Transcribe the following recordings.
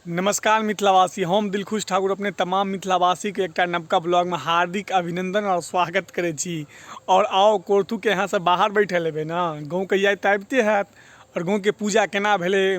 नमस्कार मिथिलावासी, हम दिलखुश ठाकुर अपने तमाम मिथिलावासीके एकटा नवका ब्लॉगमे हार्दिक अभिनंदन और स्वागत करै छी। और आओ कोर्थूके यहाँ से बाहर बैठल हेबै ने, गाँवके याद तऽ आबिते हैत। और गाँवके पूजा केना भेलै,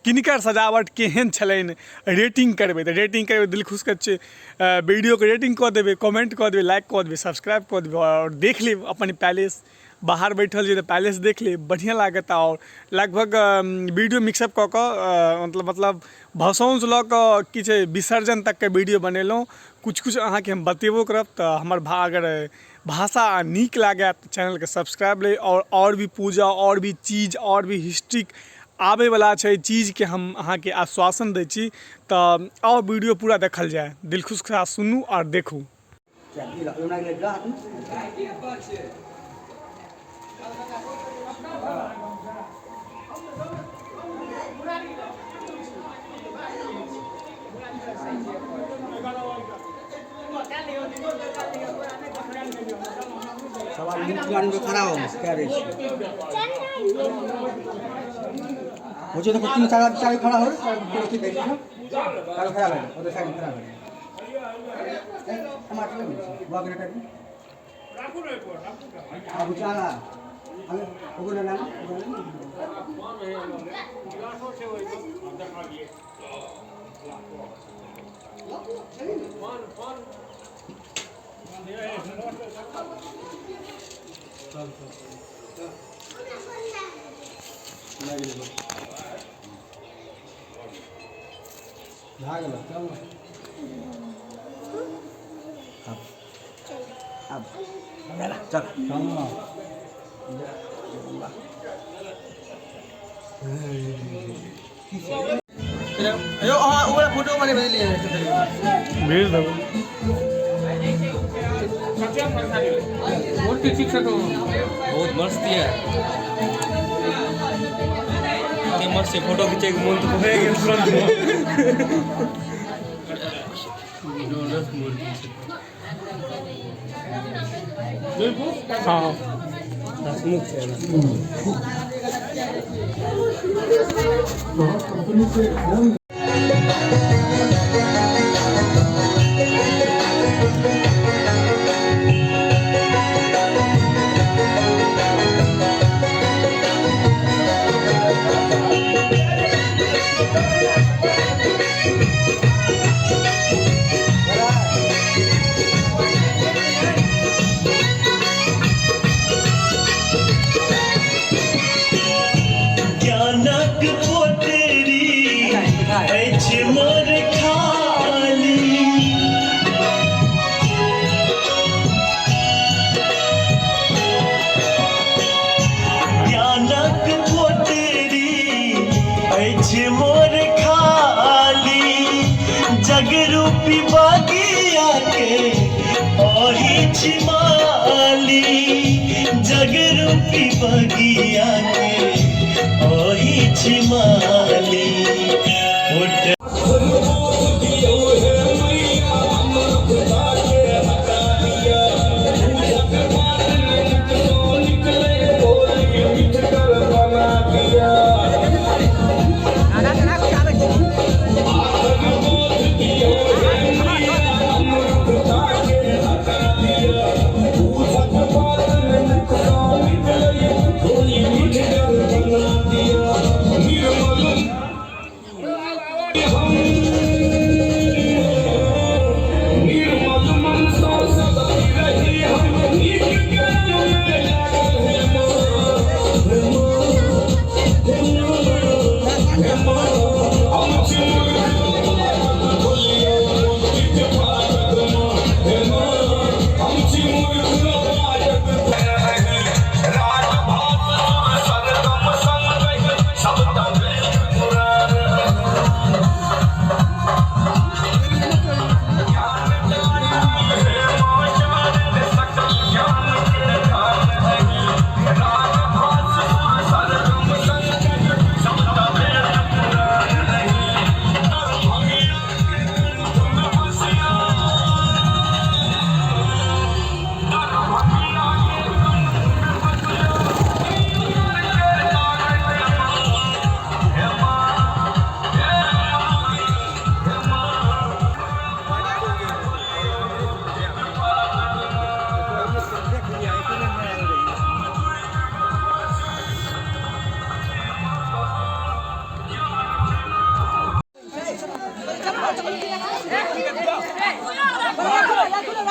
किनकर सजावट केहन छलनि, रेटिंग करबै तऽ रेटिंग करबै दिलखुशके वीडियोके रेटिंग कऽ देबै, कमेंट कऽ देबै, लाइक कऽ देबै, सब्सक्राइब कऽ देबै और देख लेब अपन पैलेस। बाहर बैठल छी तऽ पैलेस देख लेब, बढ़िआँ लागत। आओर लगभग वीडियो मिक्सअप कऽ कऽ मतलब भसाउनसँ लऽ कऽ की छै विसर्जन तकके वीडियो बनेलहुँ। किछु किछु अहाँके हम बतेबो करब। तऽ हमर अगर भाषा नीक लागए तऽ चैनलके सब्सक्राइब ले। आओर भी पूजा आओर भी चीज आओर भी हिस्ट्री आबैवला छै चीजके हम अहाँके आश्वासन दै छी। तऽ आउ वीडियो पूरा देखल जाय, दिलखुश साथ सुनू आओर देखू। खड़ा हो कह रहे छी मुझे तो तीन चार चार खड़ा हो खड़ा हो साइड खड़ा हो। भए गेल, चल अब चल चल। अहाँ ओ फोटो मने भेजलियै, भेज देबै। मूर्ति ठीक से बहुत मस्त है, मस्त छै। फोटो खींचे के मोन तऽ भए गेल तुरंत। हाँ, हसमुख छै। ज्ञानक पोटरी अछि मोर खाली, ज्ञानक पोटरी अछि मोर खाली, जगरूपी बगिया के ओही छी माली, जगरूपी बगिया के ओही छी माली। उठ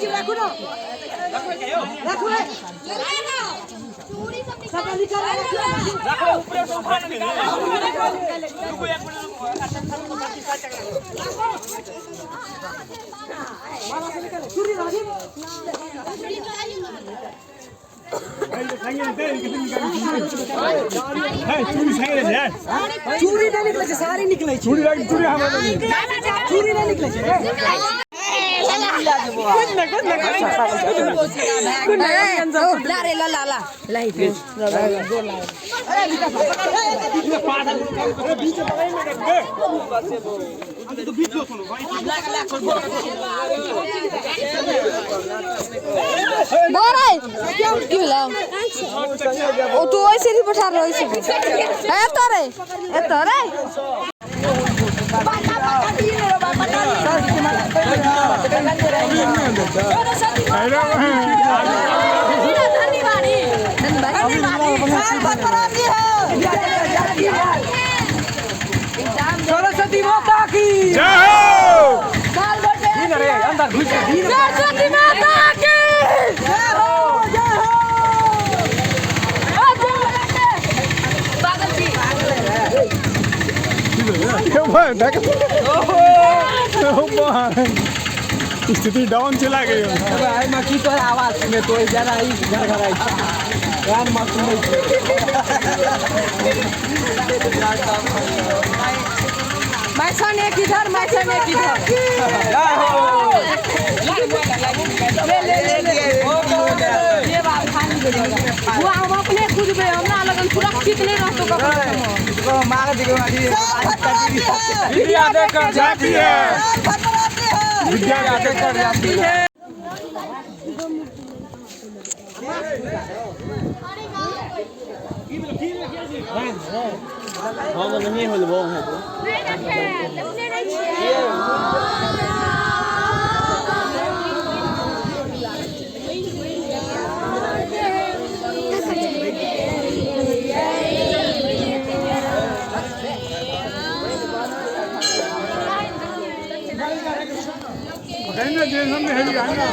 राजीव राखू ना राखू सबटा निकाल राखो ऊपर से उठा निकाल रुको एक मिनट रुको माला से निकाल चूड़ी राजीव चूड़ी नहीं निकले छै साड़ी निकले छै चूड़ी राख चूड़ी हमरा चूड़ी नहीं निकले छै ला रे ला ला ला बोरे की भेलौ ओ तू ओइसे ही बैठा रहो ओइसे ए तोरे ए तोरे सरस्वती माता की जय हो। सरस्वती माता की जय हो जय हो। ये भाई देख ओ भाई स्थिति डाउन चला गई। आई में की तोहर आवाज सुने तो जरा ई घर घर आई कान में सुनै छै। मैसन एक इधर मैसन एक इधर जय हो। ले ले ले ले ये बात खाली हो जाएगा वो हम अपने खुदबे हमरा लगन सुरक्षित नहीं रहतो ककरो। मार दिगो विद्या देकर जाती है, विद्या देकर जाती है। हम नहीं होलबो है तो पकड़ना जेसन में हेली आना।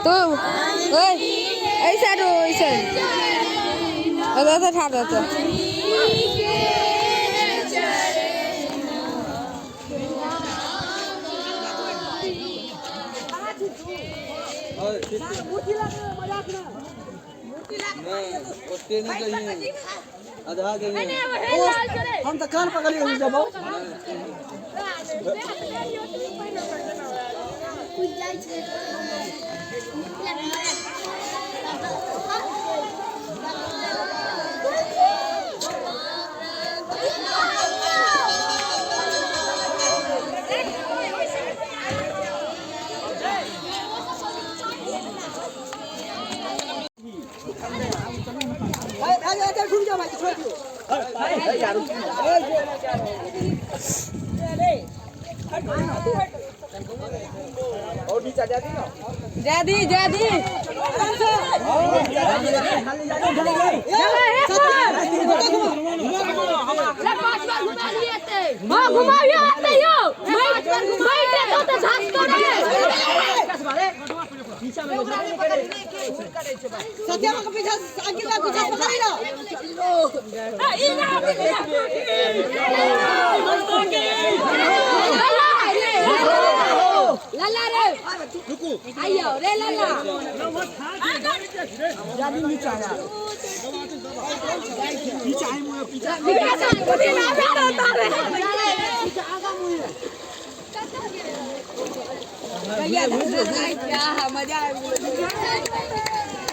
तो ओए ऐसा रो ऐसा उधर ठाड़ रहता। ओते नहीं चाहिए आधा चाहिए। हम तो कान पकड़िए हम जब जयदी जयदी सत्या के पीछा अंकित का पीछा पकड़ी ना। लल्ला रे आइयो रे लल्ला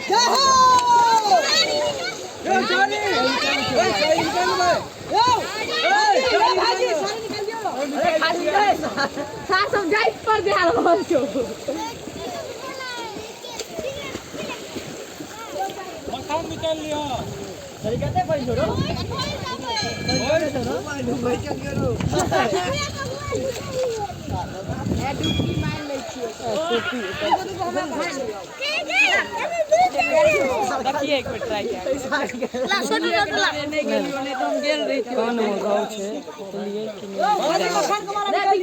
जय हो सार सब जाइत पर ध्यान रहल छौ। मखान निकाल लियो। देखिए एक बेर ट्राई कोन गाँव छै बोलिए कि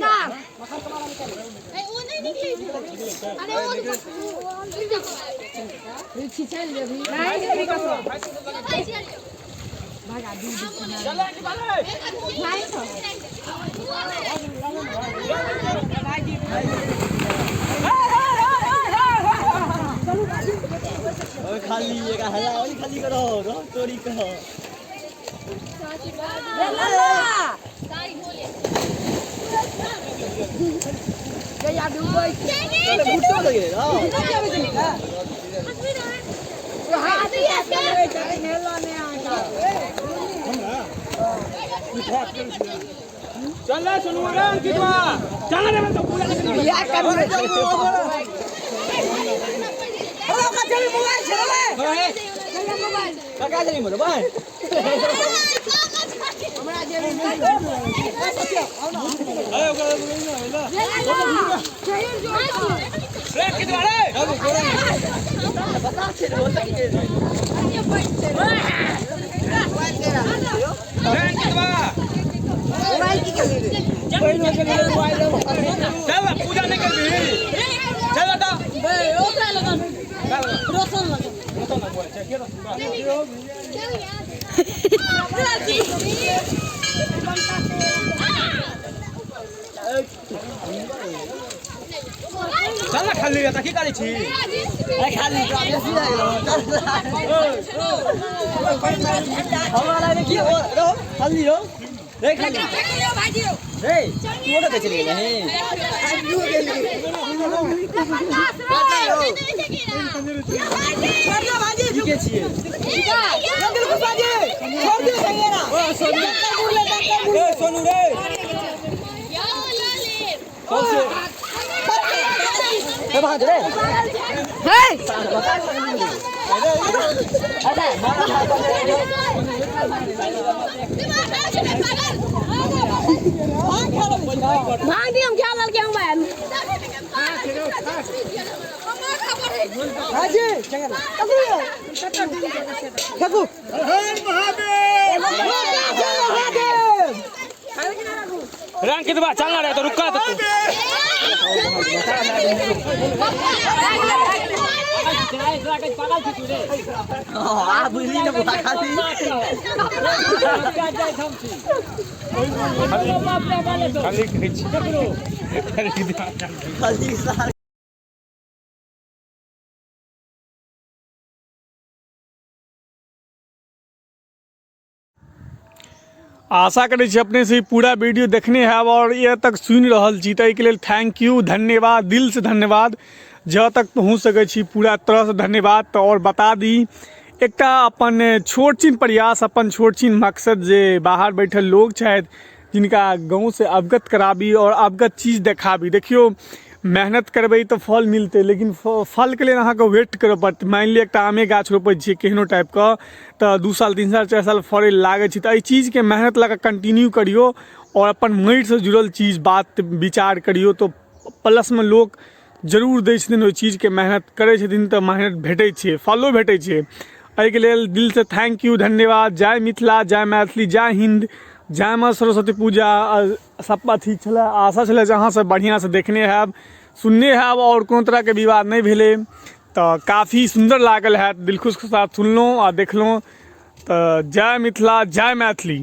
खाली एक हला ओइ खाली करो रो चोरी करो। भुट्टो लगे रो। चल रे सोनू रे अंकितवा चल रे मैं तो पूरा बियाह करू रे। अरे ओकरा जेबी मोबाइल छै रे। काका जनी बोलो भाई। हमरा जेबी मोबाइल सत्या आओ ना। रे अंकितवा रे। बता छै रे होता की रे अंकितवा चल पूजा नहीं करबी चल बेटा। रोशन लगन। चल ना खाली त की करै छी? खाली बेसी लागल हमरा लागे की रो खाली रो रे खाली रे तू कतऽ चलि गेलै हे? छोड़ दियो भाईजी। ठीके छियै। दिलखुश भाईजी छोड़ दियो संगेरा। ए सोनू रे ए भाग रे। हे भांग दी हम क्या लड़के हम मोबाइल। भाईजी चंगेरा काकू महादेव महादेव। रे अंकितवा चल ना रे तो रुका तो तू। आ बुझली ने बुआ खाली। खाली कहै छी खाली सार। आशा करै छी अपने से ई पूरा वीडियो देखने हैब और एतऽ तक सुनि रहल छी, तऽ एहिके लेल thank you, धन्यवाद, दिल से धन्यवाद। जहाँ तक पहुँच सकै छी पूरा तरहसँ धन्यवाद। तऽ आओर बता दी एकटा अपन छोट छिन प्रयास, अपन छोट छिन मकसद जे बाहर बैठल लोक छथि जिनका गाँवसँ अवगत कराबी और अवगत चीज देखाबी। देखियौ मेहनत करबै तऽ फल मिलतै, लेकिन फलके लेल अहाँके वेट करऽ पड़तै। मानि लिअ एकटा आमे गाछ रोपै छियै केहनो टाइपके तऽ 2 साल 3 साल 4 साल फड़ै लए लागै छै। तऽ एहि चीजके मेहनत लऽ कऽ कंटिन्यू करियौ आओर अपन माटिसँ जुड़ल चीज बात विचार करियौ तऽ प्लसमे लोक जरूर दै छथिन। ओहि चीजके मेहनत करै छथिन तऽ मेहनत भेटै छै, फलो भेटै छै। एहिके लेल दिलसँ thank you, धन्यवाद। जय मिथिला, जय मैथिली, जय हिन्द, जय माँ सरस्वती पूजा। सब अथी छलै, आशा छलै जे अहाँसभ बढ़िआँसँ देखने हैब, सुनने हैब आओर कोनो तरहके विवाद नहि भेलै, तऽ काफी सुन्दर लागल हैत। दिलखुशके साथ सुनलहुँ आ देखलहुँ। तऽ जय मिथिला, जय मैथिली।